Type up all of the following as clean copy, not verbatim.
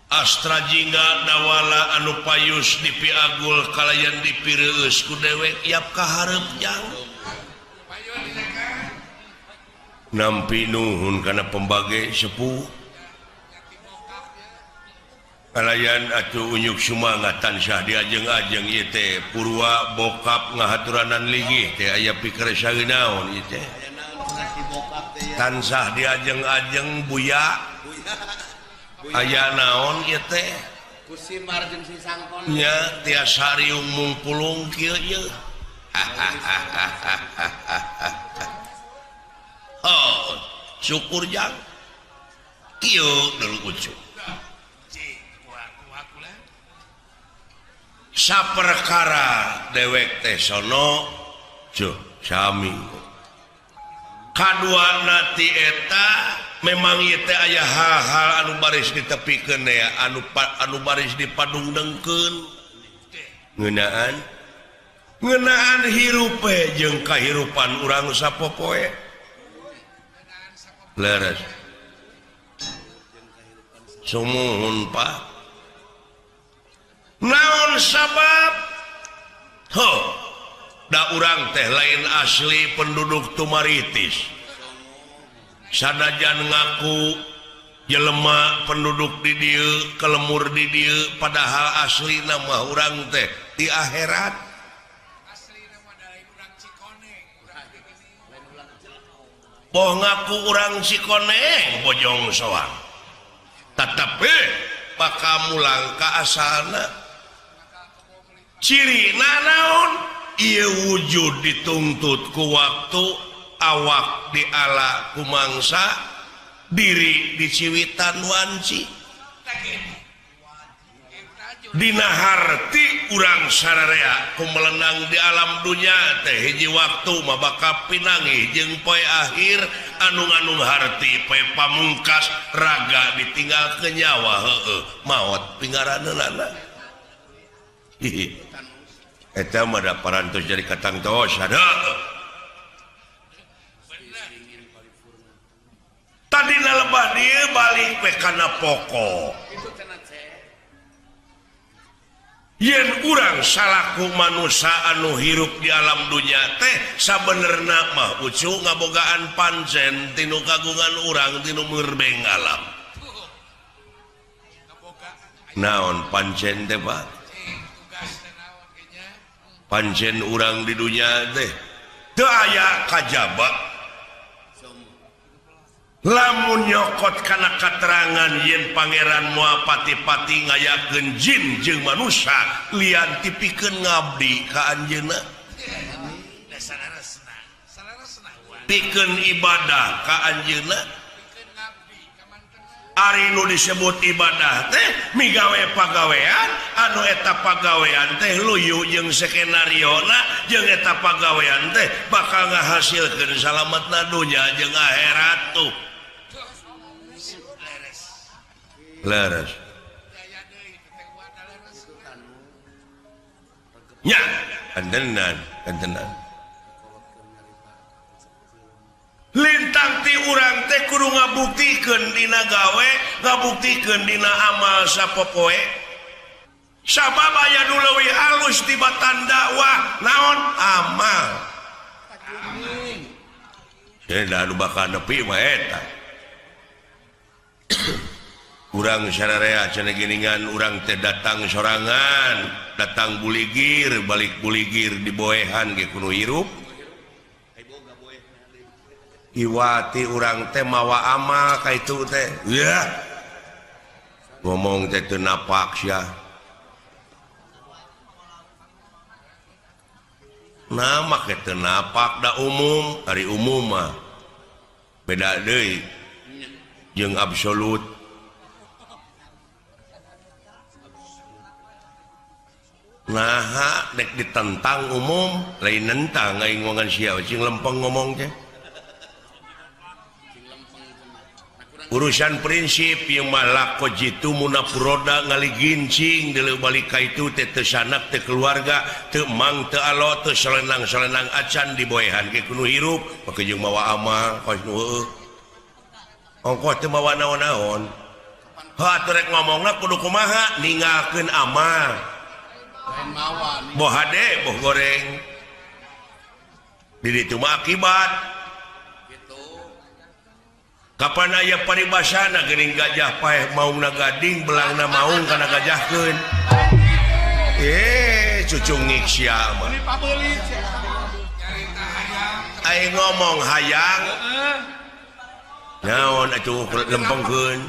Astra jingga dawala anu payus dipiagul kalayan dipireueus ku dewek yap ka hareup jang. Nampi nuhun kana pembage sepuh. Kalayan atuh unyuk sumangat tansah diajeng-ajeng ieu teh purwa bokap ngahaturanan linggih teh aya pikersa naon ieu teh. Tansah diajeng-ajeng buya. Aya naon ieu teh kusimar jeung si sangkon nya tiasa riung mungpulung kieu ieu. Oh, syukur jang kieu deul ucu. Saperkara dewek teh sono cuh sami kaduana ti eta memang ieu teh aya hal-hal anu baris ditepikeun ya anu baris dipadungdengkeun ngeunaan hirup jeung kahirupan urang sapopoe leres sumuhun Pak naon sabab ho da urang teh lain asli penduduk Tumaritis sanajan ngaku jelema penduduk di dieu kelemur di dieu padahal asli nama urang teh di akhirat asli nama dari urang Cikoneng boh ngaku urang Cikoneng Bojong Soang tetapi bakal mulang ka asalna ciri naon ieu wujud dituntut ku waktu awak diala ku mangsa diri diciwitan wanci dina harti urang sararea ku melenang di alam dunya teh hiji waktu mah bakal pinangih jeung poe akhir anu nganung harti poe pamungkas raga ditinggal ke nyawa heueuh maot pingaraneunana. Eta mah da parantos jadi katang tos ada. Tadina lebah dieu balik we kana pokok. Yen urang salaku manusia anu hirup di alam dunya teh sabenerna mah ucu ngabogaan pancen tinu kagungan urang tinu merbeng alam. Naon pancen teh Pak? Pancen urang di dunya teh teu aya kajaba lamun nyokot kana katerangan yen pangeran moal pati-pati ngayakeun jin jeung manusia lian tipikeun ngabdi ka anjeunna pikeun ibadah ka anjeunna. Ari nu disebut ibadah teh migawe pagawean anu eta pagawean teh luyu jeung skenariona jeung eta pagawean teh bakal ngahasilkeun salametna dunya jeung akhirat tuh. Leres. Nya, kantenan, kantenan. Lintang ti urang teh kudu ngabuktikeun dina gawe, ngabuktikeun dina amal sapopoe. Sabab aya nu leuwih alus tibatan dakwah naon amal. Amin. Anu bakal nepi mah eta. Urang sararea cenah geuningan urang teh datang sorangan, datang buligir, balik buligir diboehan ge kudu hirup. Iwati urang teh mawa amal ka itu teh. Yah. Ngomong teh teu napak sia. Nah make teu napak da umum, ari umum mah beda deui jeung absolut. Naha dek ditentang umum, lain nentang aing ngomongan sia cing lempeng ngomong teh. Urusan prinsip yang malako jitu munapuroda ngaligincing deuleu balik ka itu teh teu sanak teu keluarga teu mang teu alo teu solenang-solenang acan diboehan ke kudu hirup make jeung mawa amal kos nu heueuh ongkoh teu mawa naon-naon Heuh atuh rek ngomongna kudu kumaha ninggalkeun amal. Boh hade boh goreng. Di ditu mah akibat. Kapan aya paribasana geuning gajah paeh maungna gading belangna maung kana gajahkeun. Cucungik sia mah. Ai ngomong hayang. Naon atuh lempengkeun.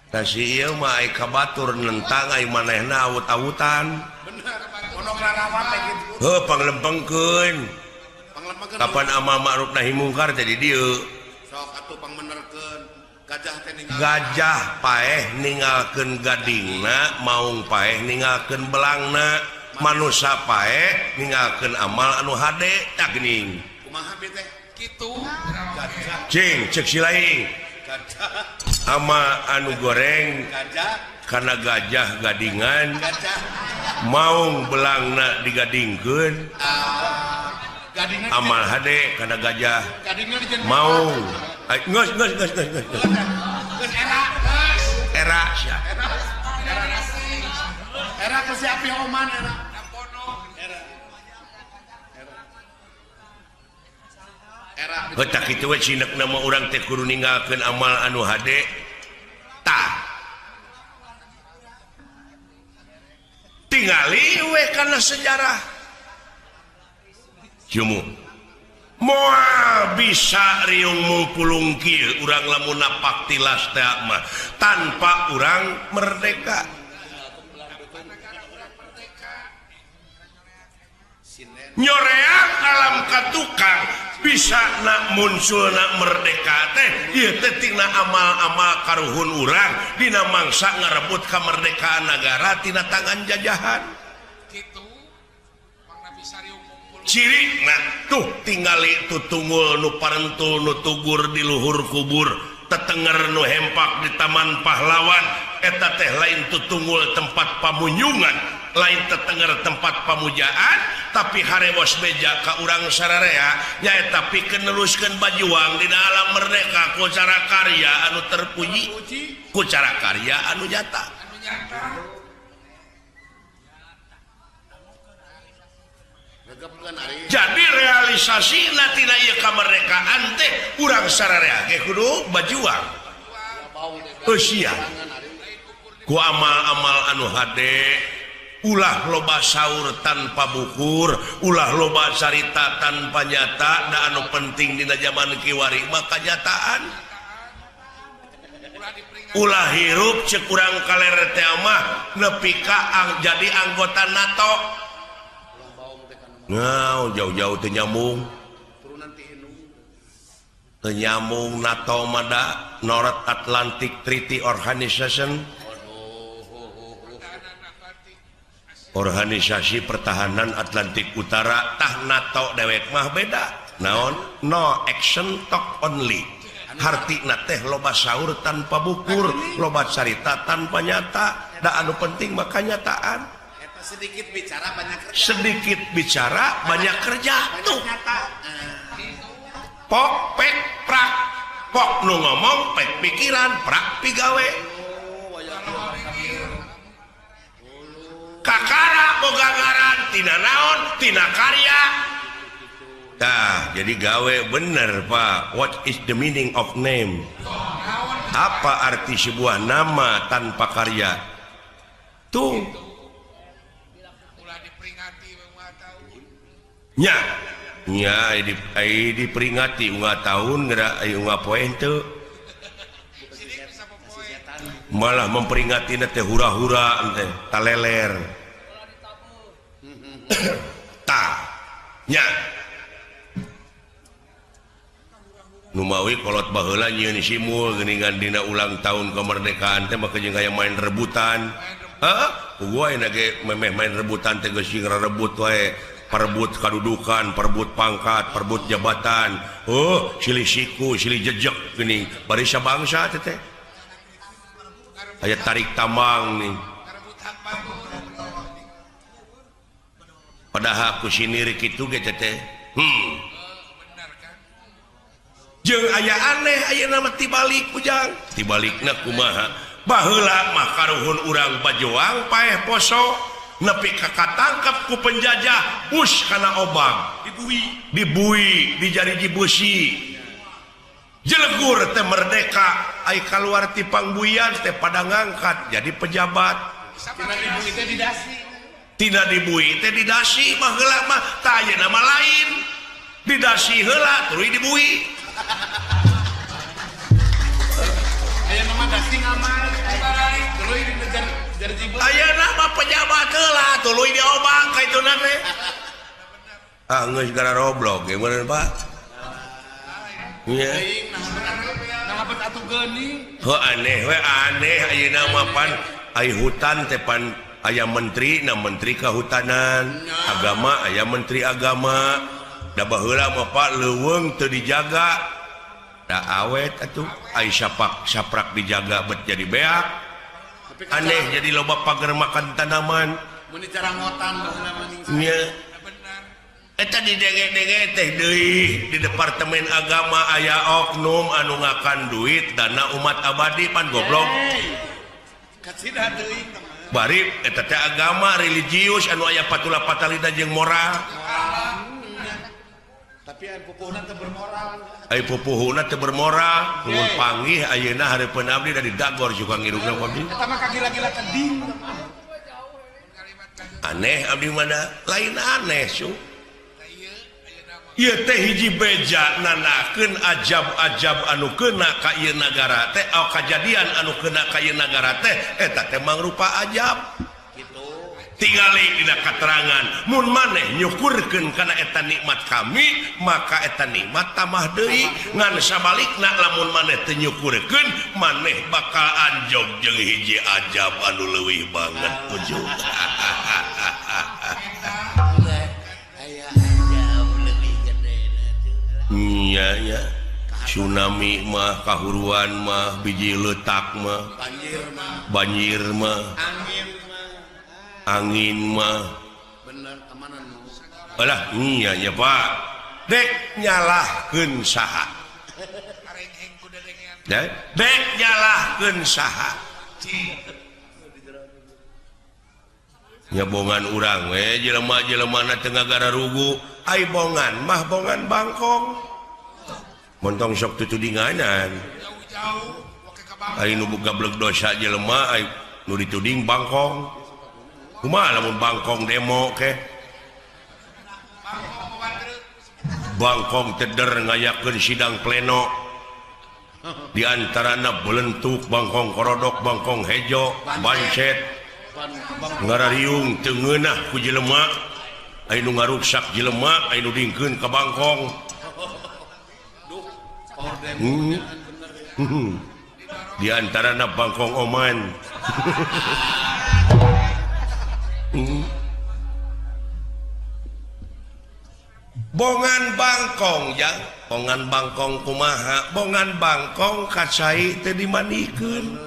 Tah si ieu mah ai ka batur nentang ai manehna awut-awutan. Heuh panglempengkeun. Kapan amal ma'ruf nahi mungkar teh di dieu. Sok atuh pangmenerkeun. Gajah teh ninggal. Gajah paeh ninggalkeun gadingna, maung paeh ninggalkeun belangna, manusa paeh ninggalkeun amal anu hade tah geuning. Kumaha bi teh? Kitu. Cing cek si lain. Gajah. Ama anu goreng gajah kana gajah gadingan. Gajah. Maung belangna digadingkeun. Amal hade kana gajah. Maung. Geus geus geus geus geus. Geus era. Era sia. Era ku si api oman era. Era. Heuh tah kitu we cinekna mah urang teh kudu ninggalkeun amal anu hade. Tah. Tingali we kana sejarah. Jumu. Moal bisa riung mungpulung kieu urang lamun napak tilas teh mah tanpa urang merdeka. Nyoreang alam katukang bisa nak muncul nak merdeka teh ieu teh tina amal-amal karuhun urang dina mangsa ngarebut kamerdekaan nagara tina tangan jajahan. Ciri nah tuh tingali tutungul nu parentul nu tugur di luhur kubur tetenger nu hempak di taman pahlawan eta teh lain tutungul tempat pamunyungan lain tetenger tempat pamujaan tapi harewos beja ka urang sararea nyaeta pikeun neruskeun bajuang dina alam merdeka ku cara karya anu terpuji ku cara karya anu nyata. Jadi realisasi tina ieu kamerdekaan teh urang sararea ge kudu bajuang. Eusia ku amal-amal anu hade ulah loba saur tanpa bukur, ulah loba carita tanpa nyata, da anu penting dina zaman kiwari mah kanyataan. Ulah hirup ceuk urang kaler teh mah nepi ka jadi anggota NATO. Nah, jauh-jauh teu nyambung. Teu nyambung NATO mah da North Atlantic Treaty Organization. Organisasi Pertahanan Atlantik Utara tah NATO dewek mah beda. Naon? No action talk only. Hartina teh loba saur tanpa bukur, loba carita tanpa nyata, da anu penting mah kanyataan. Sedikit bicara banyak kerja. Sedikit bicara banyak kerja tuh. Pok pek prak. Pok nu ngomong pek pikiran prak pigawe. Kakara boga ngaran tina naon tina karya. Tah jadi gawe bener Pak. What is the meaning of name? Apa arti sebuah nama tanpa karya? Tuh. Nya, nya diperingati unggal tahun geura aya unggal poe henteu. Malah memperingati teh hura-hura teh taleler. Tah, nya. Numawi kolot baheula nyieun simul geuningan dina ulang tahun kemerdekaan teh maka jeung aya main rebutan. Heeh, gua ayeuna ge memeh main rebutan teh geus sing rebut wae. Perebut kadudukan, perebut pangkat, perebut jabatan. Oh, silih siku, silih jejek geuning. Barisa bangsa teh teh. Aya tarik tambang nih. Padahal ku sinir kitu ge teh teh. Jeung aya aneh ayeuna mah tibalik ujang. Tibalikna kumaha? Baheula mah karuhun urang bajoang paeh poso nepi ka katangkep ku penjajah bus kana obang. Dibui, dijariji beusi. Jelegur teh merdeka, ai kaluar ti pangbuian teh pada ngangkat jadi pejabat. Tina dibui teh didasi. Tina dibui teh didasi baheula mah tah ayeuna mah lain. Didasi heula tuluy dibui. Ayeuna mah dasi ngamar tuluy dijariji beusi. Ayeuna mah pejabat heula tuluy diobang ka ituna teh. Ah geus gara roblok ge meureun Pak. Nya. Heuh aneh we aneh ayeuna mah pan ai hutan teh pan aya menteri na menteri kehutanan, agama aya menteri agama. Da baheula mah Pak leuweung teu dijaga. Da awet atuh ai sapak saprak dijaga bet jadi beak. Aneh jadi loba pager makan tanaman. Mun dicarangotan baheula mah nya. Eta didenge-denge teh deui di Departemen Agama aya oknum anu ngakan duit dana umat abadi pan goblok. Bari eta teh agama religius anu aya patula patalida jeung moral. Tapi ai pupuhna teu bermoral. Ai pupuhna teu bermoral, mun panggih ayeuna hareupeun abdi da didagor juga ngirungna ku abdi. Eta mah kagila-gila teding. Aneh abdi mana? Lain aneh su. Ieu teh hiji beja nanakeun ajab-ajab anu kena ka ieu nagara teh, kajadian anu kena ka ieu nagara teh eta teh mangrupa ajab. Kitu. Tingali dina katerangan mun maneh nyukurkeun kana eta nikmat kami, maka eta nikmat tambah deui. Ngan sabalikna lamun maneh teu nyukurkeun, maneh bakal anjog jeung hiji ajab anu leuwih banget ujug. Iya ya, tsunami mah, kahuruan mah, biji letak mah, banjir mah, angin mah. Bener, kemana nu? Alah, iya ya Pak. Dek nyalahkeun saha? Dek nyalahkeun saha? Nyabongan urang we jelema-jelemana teu ngagararugu. Ai bongan mah bongan bangkong. Montong sok tutudinganan. Ai nu gablek dosa jelema ai nu dituding bangkong. Kumaha lamun bangkong demo ke? Bangkong teder ngayakeun sidang pleno. Di antarana belentuk bangkong korodok, bangkong hejo, bancet. Ngarariung teu ngeunah ku jelema. Ai nu ngaruksak jelema, ai nu dingkeun ka bangkong. Di antarana bangkong oman. Bongan bangkong jang, bongan bangkong kumaha? Bongan bangkong kacai teu dimandikeun.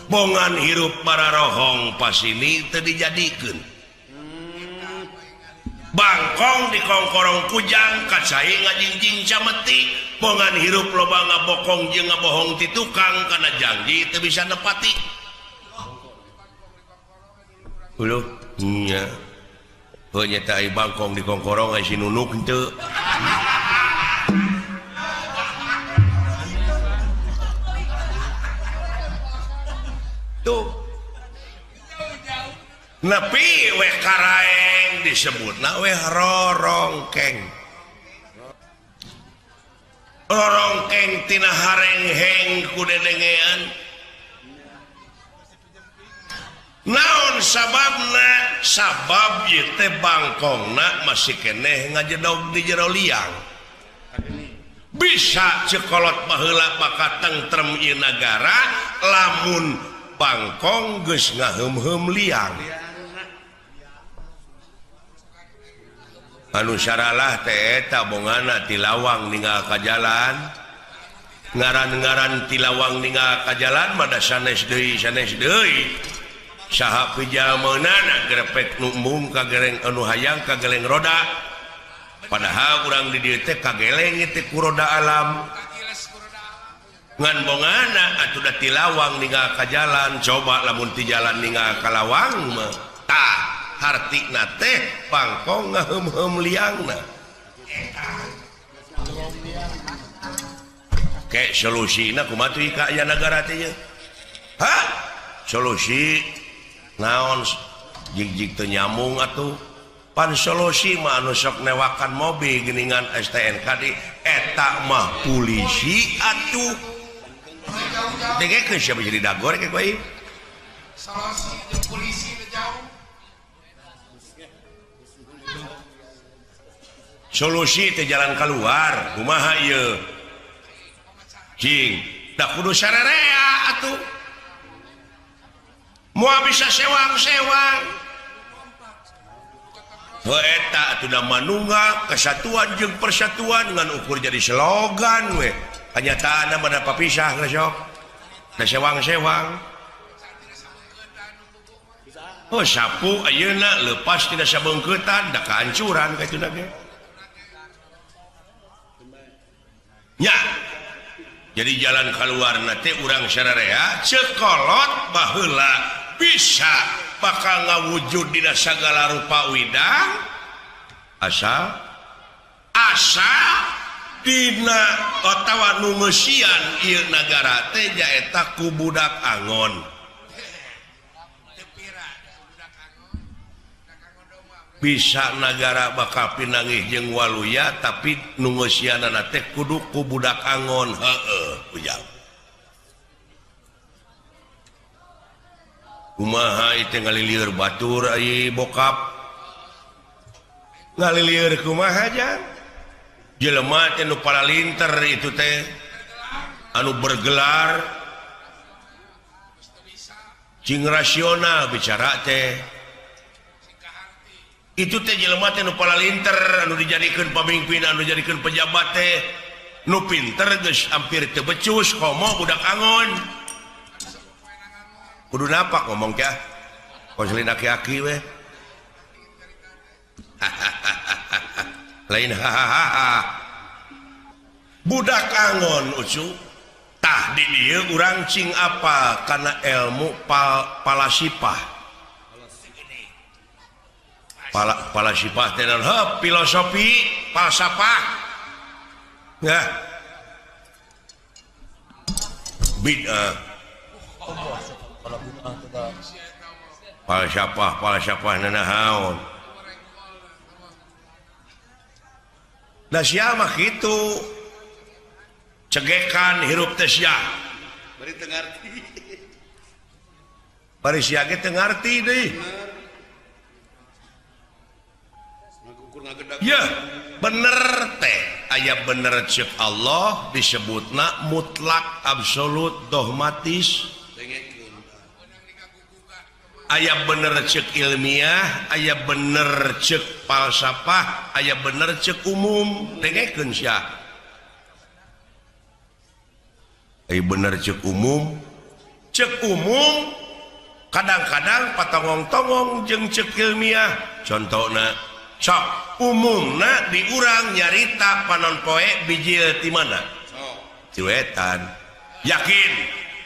Bongan hirup bararohong pasini teu dijadikeun. Bangkong dikongkorong kujang kacai ngajingjing cameti. Bongan hirup loba ngabokong jeung ngabohong ti tukang kana janji teu bisa nepati. Heuh nya. Heuh nya teh ai bangkong dikongkorong ai si nunuk henteu. Tuh. Nepi we karaeng disebutna we rorongkeng. Rorongkeng tina harengheng ku dedengean. Naon sababna? Sabab ieu teh bangkongna masih keneh ngajedog di jero liang. Bisa cekolot baheula bakal tentrem ieu nagara lamun bangkong geus ngaheum-heum liang. Anu saralah teh eta bongana ti lawang ninggal ka jalan. Ngaran-ngaran ti lawang ninggal ka jalan mah da sanes deui sanes deui. Saha pijalmeunana grepek nu embung ka gereng anu hayang ka geleng roda. Padahal urang di dieu teh kageleng teh ku roda alam. Ngan bongana atuh da ti lawang ninggal ka jalan, coba lamun ti jalan ninggal ka lawang mah. Tah, hartina teh bangkong ngaheum-heum liangna. Ke solusina kumaha tuh ka aya nagara teh ye? Hah? Solusi naon jig-jig teu nyambung atuh. Pan solusi mah anu sok newakan mobil geuningan STNK di eta mah polisi atuh. Dengekeun siapa jadi dagor ke koe? Solusi jeung polisi teu jauh. Solusi teh jalan keluar, kumaha ieu? Cing, da kudu sararea atuh. Moal bisa sewang-sewang. Eta atuh da manunggal kesatuan jeung persatuan ngan ukur jadi slogan we. Kanyataanna mah da papisah geus sok. Da sewang-sewang. Oh sapu ayeuna leupas tina sabeungkeutan da kahancuran kaituna ge. Nya. Jadi jalan keluarna teh urang sararea cekolot baheula bisa bakal ngawujud dina sagala rupa widang asal asa dina otawa nu ngeusian ieu nagara teh nyaeta ku budak angon. Bisa nagara bakal pinanggih jeung waluya tapi nu ngeusianana teh kudu ku budak angon. Heueuh ujang. Kumaha ieu ngalilieur batur ai bokap ngalilieur kumaha jang jelema teh nu paralinter itu teh anu bergelar cing rasional bicara teh itu teh jelema teh nu paralinter anu dijadikeun pamimpin anu dijadikeun pejabat teh nu pinter geus hampir teu becus komo budak angon kudu napak ngomong kah konselin aki-aki weh lain hahaha budak angon ucu tah di dieu urang cing apa karena ilmu palasipah palasipah teh naon heuh filosofi falsafah ya bid'ah falsafah falsafah nanahaon da sia mah kitu cegekan hirup teh sia bari teu ngarti bari sia ge teu ngarti deui ya bener teh aya bener ceuk Allah disebutna mutlak absolut dogmatis. Aya bener cek ilmiah, aya bener cek falsafah, aya bener cek umum. Dengekeun sia. Aya bener cek umum kadang-kadang patongong-tongong jeung cek ilmiah. Contona sok umumna di urang nyarita panon poe bijil ti mana? Ti wetan. Yakin?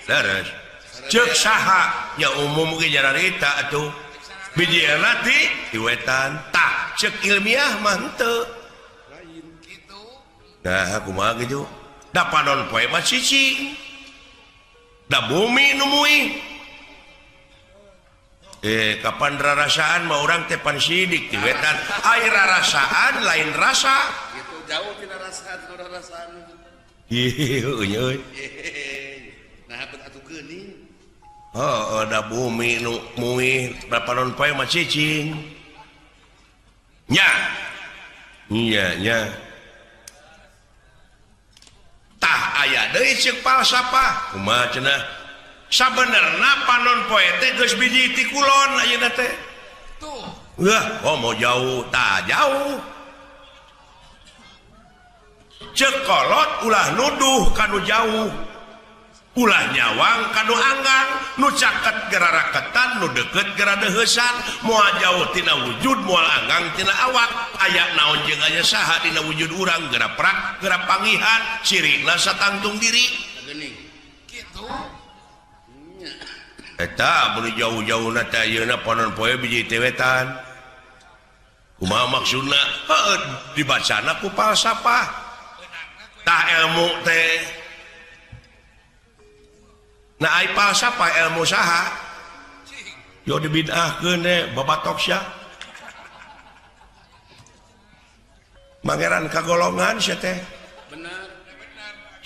Leres. Cek saha nya umum ge nyarita atuh bijilna ti wetan. Tah cek ilmiah mah henteu. Lain kitu. Nah kumaha kitu? Da panon poe mah cicing. Da bumi nu muih. Kapan rarasaan mah urang teh pan sidik ti wetan. Ai rarasaan lain rasa. Gitu jauh tina rasa tina rarasaan. Ieu euy. Nah bet atuh geuning. Heeh, da bumi nu muih da panon poe mah cicing. Nya. Nya nya. Tah aya deui ceuk falsafah. Kumaha cenah? Sabenerna panon poe teh geus biji ti kulon ayeuna teh. Tuh. Wah, oh mau jauh, tah jauh. Ceuk kolot ulah nuduh kanu jauh. Ulah nyawang kanu anggang, nu caket geraraketan, nu deket geradeheusan, moal jauh tina wujud, moal anggang tina awak. Aya naon jeung aya saha dina wujud urang, geura prak, geura pangihan, cirina satangtung diri. Geuning. Eta mun jauh-jauhna teh ayeuna panon poe biji ti wetan. Kumaha maksudna? Heuh, dibacana ku falsafah. Tah ilmu teh. Nah ai falsafah ilmu saha? Yo dibid'ahkeun teh babatok sia. Mangeran kagolongan sia teh. Bener.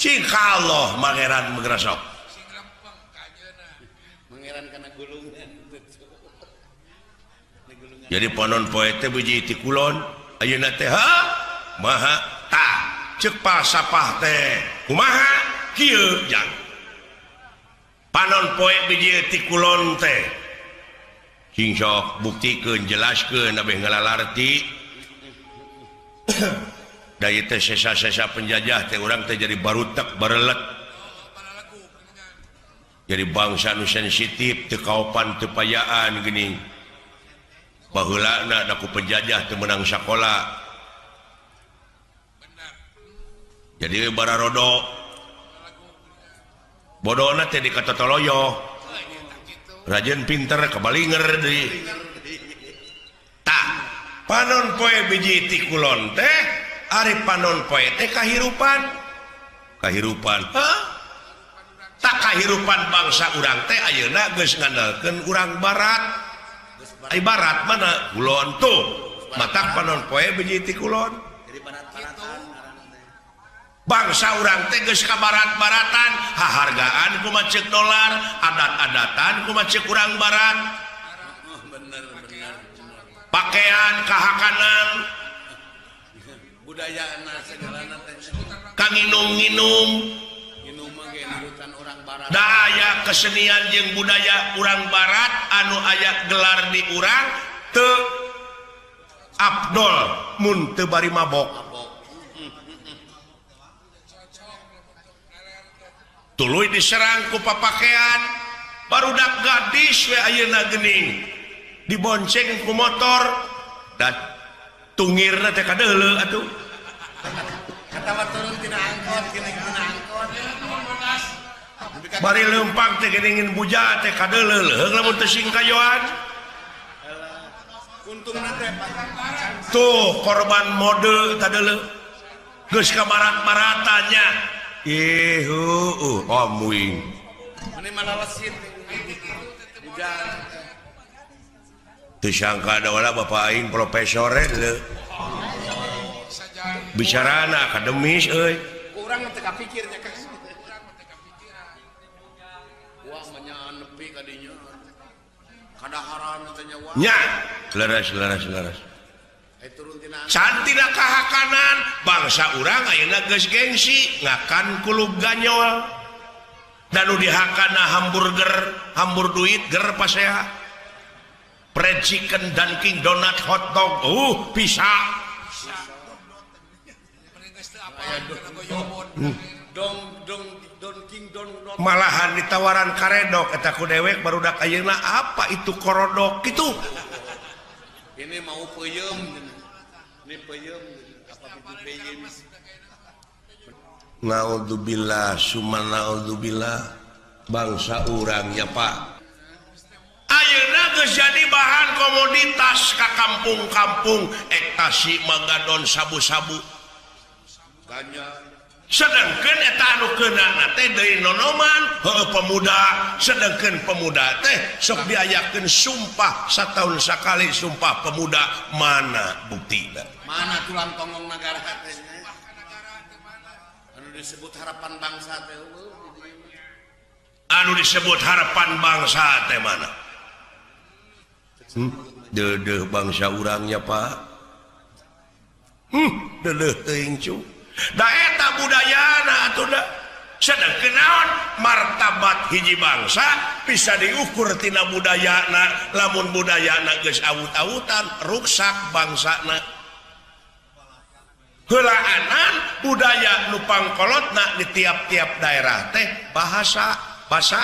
Cing ka Allah mangeran meugrasok. Jadi panon poe teh biji ti kulon ayeuna teh ha maha tah ceuk falsafah teh kumaha kieu jang panon poe biji ti kulon teh sing sok buktikeun jelaskeun abeh ngalalarti da ieu teh sesa-sesa penjajah teh urang teh jadi barutek barelet jadi bangsa nu sensitif teu kaopan teu payaan geuning baheulana da ku penjajah teu meunang sakola jadi bararodo bodona teh dikatotoloyo rajin pinter kabalinger deui tah panon poe biji ti kulon teh ari panon poe teh kahirupan kahirupan hah tak kahirupan bangsa urang teh ayeuna geus ngandalkeun urang barat. Ai barat mana kulon tuh matak panon poe biji ti kulon bangsa urang teh geus ka barat-baratan hahargaan kumaha ceuk dolar adat-adatan kumaha ceuk urang barat pakaian kahakanan budayana segalana teh kanginum-nginum daya kesenian jeung budaya urang barat anu aya gelar di urang teu abdol mun teu bari mabok tuluy diserang ku papakean barudak gadis we ayeuna geuning dibonceng ku motor dan tungirna teh kadeuleu atuh katawa turun tina angkot tina angkot bari leumpang teh geuning buja teh kadeuleu leuheung lamun teu singkayoan untungna teh tuh korban mode tadeuleu geus ka barat-baratannya ih heueuh amuing meni malalesit buja teu sangka da wala bapak aing profesor leuh bicarana akademis euy urang teu kapikir nya ka wah manyaan nepi ka dinya kadaharan teh nya wah nya leres leres leres can tina kahakanan bangsa urang ayeuna geus gengsi ngakan kulub ganyol dan nu dihakana hamburger hambur duit ger pasea fried chicken Dunkin Donut hotdog bisa malahan ditawaran karedok eta ku dewek barudak ayeuna apa itu korodok gitu ini mau peuyeum ini peuyeum apa itu peuyeum naudzubillah summa naudzubillah bangsa urangnya Pak ayeuna geus jadi bahan komoditas ka kampung-kampung ektasi magadon sabu-sabu sedangkan eta anu keunana teh deui nonoman heueuh pemuda sedangkan pemuda teh sok diayakeun sumpah sataun sakali sumpah pemuda mana buktina mana tulang tonggong nagara teh anu disebut harapan bangsa teh anu disebut harapan bangsa teh mana deudeuh bangsa urangnya Pak deudeuh teuing cu da eta budayana atuh da sedengkeun naon martabat hiji bangsa bisa diukur tina budayana lamun budayana geus awut-awutan ruksak bangsana heulaanan budaya nu pangkolotna di tiap-tiap daerah teh bahasa basa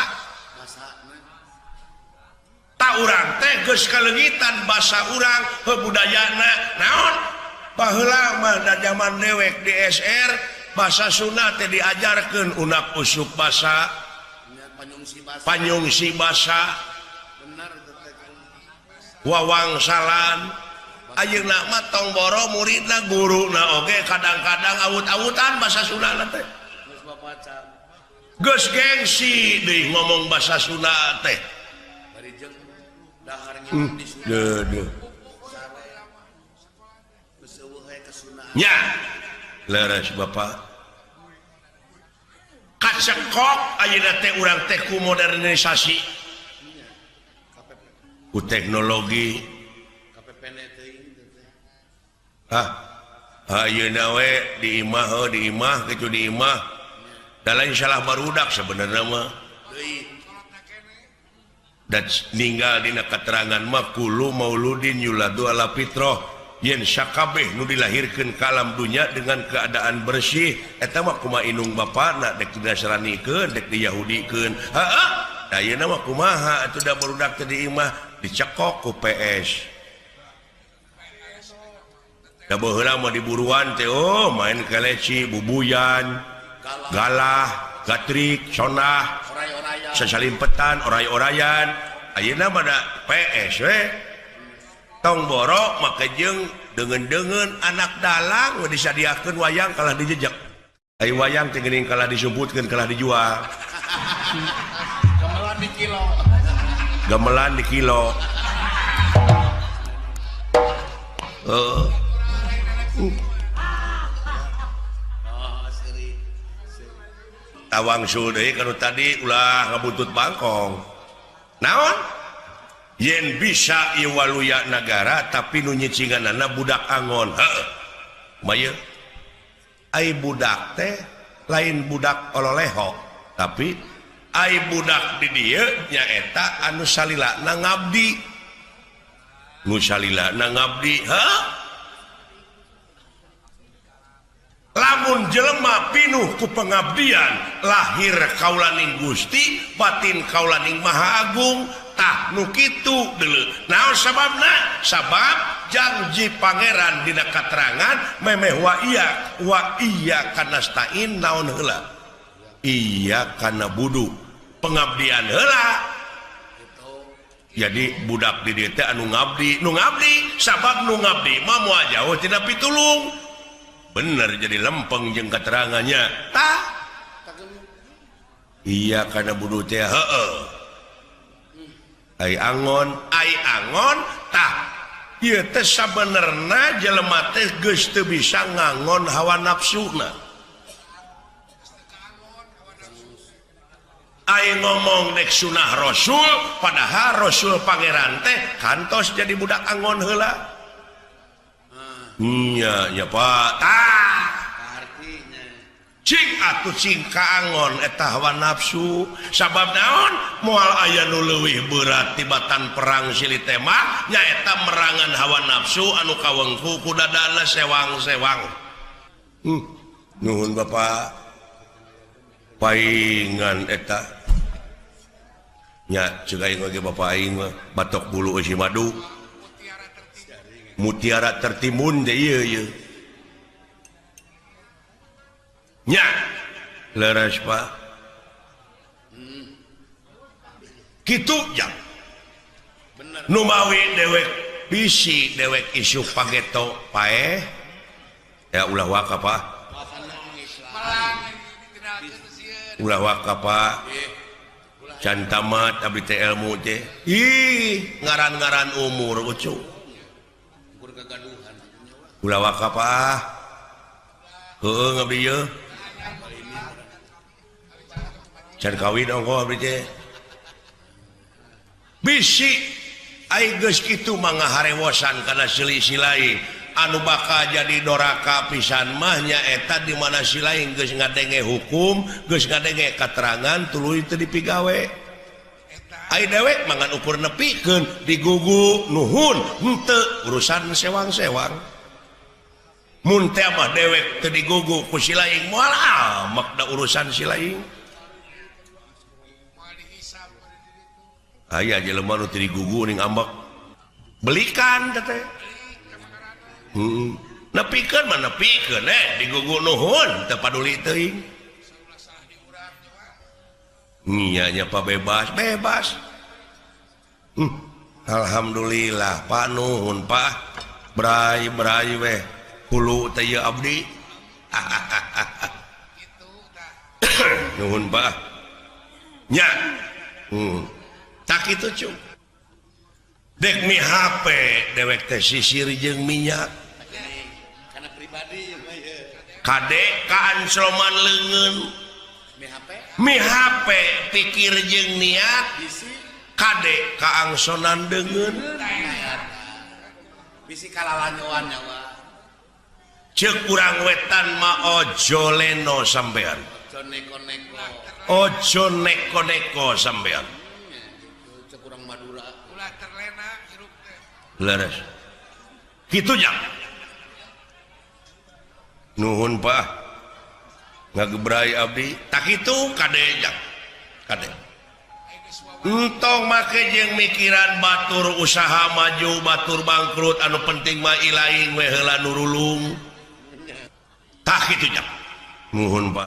ta urang teh geus kaleungitan basa urang heuh budayana naon baheula mah da zaman dewek di SR bahasa Sunda teh diajarkeun unak usuk basa Panyungsi basa wawangsalan ayeuna mah tong boro muridna guruna oge kadang-kadang awut-awutan basa Sunda teh geus gengsi deui ngomong basa Sunda teh deudeuh nya leres Bapak kacekok ayeuna teh urang teh ku modernisasi ku teknologi ah ayeuna we di imah di imah kitu di imah da lain salah barudak sebenarnya mah dan ninggal dina keterangan mah kullu mauludin yuladu ala fitrah yen sakabeh nu dilahirkeun ka alam dunya dengan keadaan bersih eta mah kumaha indung bapana dek dinasranikeun dek diyahudikeun heeh da ayeuna mah kumaha atuh da barudak teh di imah dicekok ku PS da baheula mah diburuan teh oh main keleci bubuyan galah gatrik sonah sasalimpetan oray-orayan ayeuna mah da PS we tong borok make jeung deungeun-deungeun anak dalang we disadiakeun wayang kalah dijejek ai wayang teh geuning kalah disumputkeun kalah dijual gamelan di kilo gamelan di kilo tawang deui kanu tadi ulah ngabuntut bangkong naon yen bisa ieu waluya nagara tapi nu nyicinganana budak angon heuh maya ai budak teh lain budak ololeho tapi ai budak di dieu nyaeta anu salilana ngabdi nu salilana ngabdi heuh lamun jelema pinuh ku pengabdian lahir kaulaning Gusti batin kaulaning Maha Agung tah nu kitu deuleu naon sababna sabab janji pangeran dina katerangan memeh wa iya kanastain naon heula iya kana budu pengabdian heula jadi budak di dieu teh anu ngabdi nu ngabdi sabab nu ngabdi mah moal jauh tina pitulung bener jadi lempeng jeung keterangannya tah iya kana budu teh heueuh ai angon tah ieu teh sabenerna jelema teh geus teu bisa ngangon hawa nafsuna ai ngomong nek sunah rasul padahal rasul pangeran teh kantos jadi budak angon heula nya nya Pak tah cing atuh cing kaangon eta hawa nafsu sabab naon moal aya nu leuwih berat tibatan perang silih tema nyaeta merangan hawa nafsu anu kawengku ku dadana sewang-sewang nuhun Bapak paingan eta nya ceuk aing oge Bapak aing mah batok bulu eusi madu mutiara tertimbun deh ieu ieu nya leres Pak kitu jang nu mawi dewek bisi dewek isuk pageto paeh ya ulah waka Pak ulah waka Pak can tamat abdi teh ilmu teh ih ngaran-ngaran umur ucu ulah waka Pak heueuh ngabdi ieu can kawin ongkoh abdi teh bisi ai geus kitu mah ngaharewosan kana silih-silaing anu bakal jadi doraka pisan mah nyaeta di mana silaing geus ngadenge hukum geus ngadenge katerangan tuluy teu dipigawe ai dewek mangan ukur nepikeun digugu nuhun henteu urusan sewang-sewang mun teh mah dewek teu digugu ku silaing moal amak da urusan silaing aya jelema nu teu digugu ning ambek belikan teh nepikeun mah nepikeun digugu nuhun teu paduli teuing Nya Pak bebas bebas. Alhamdulillah Pak nuhun Pak bray bray weh hulu teh ieu abdi. Nuhun Pak nya. Tak kitu cung dek mi HP dewek teh sisir jeung minyak kana pribadi kade kaan sloman leungeun mi HP pikir jeung niat kade kaangsonan deungeun bisi kalalanyoan nyawa ceuk urang wetan mah ojo leno sampean ojo neko-neko ojo neko-neko sampean ceuk urang Madura ulah terlena hirup teh leres kitu nya nuhun Pak ngagebrai abdi tak kitu kade nya kade entong make jeung mikiran batur usaha maju batur bangkrut anu penting mah ilaing we heula nurulung tah kitu nya nuhun Pak.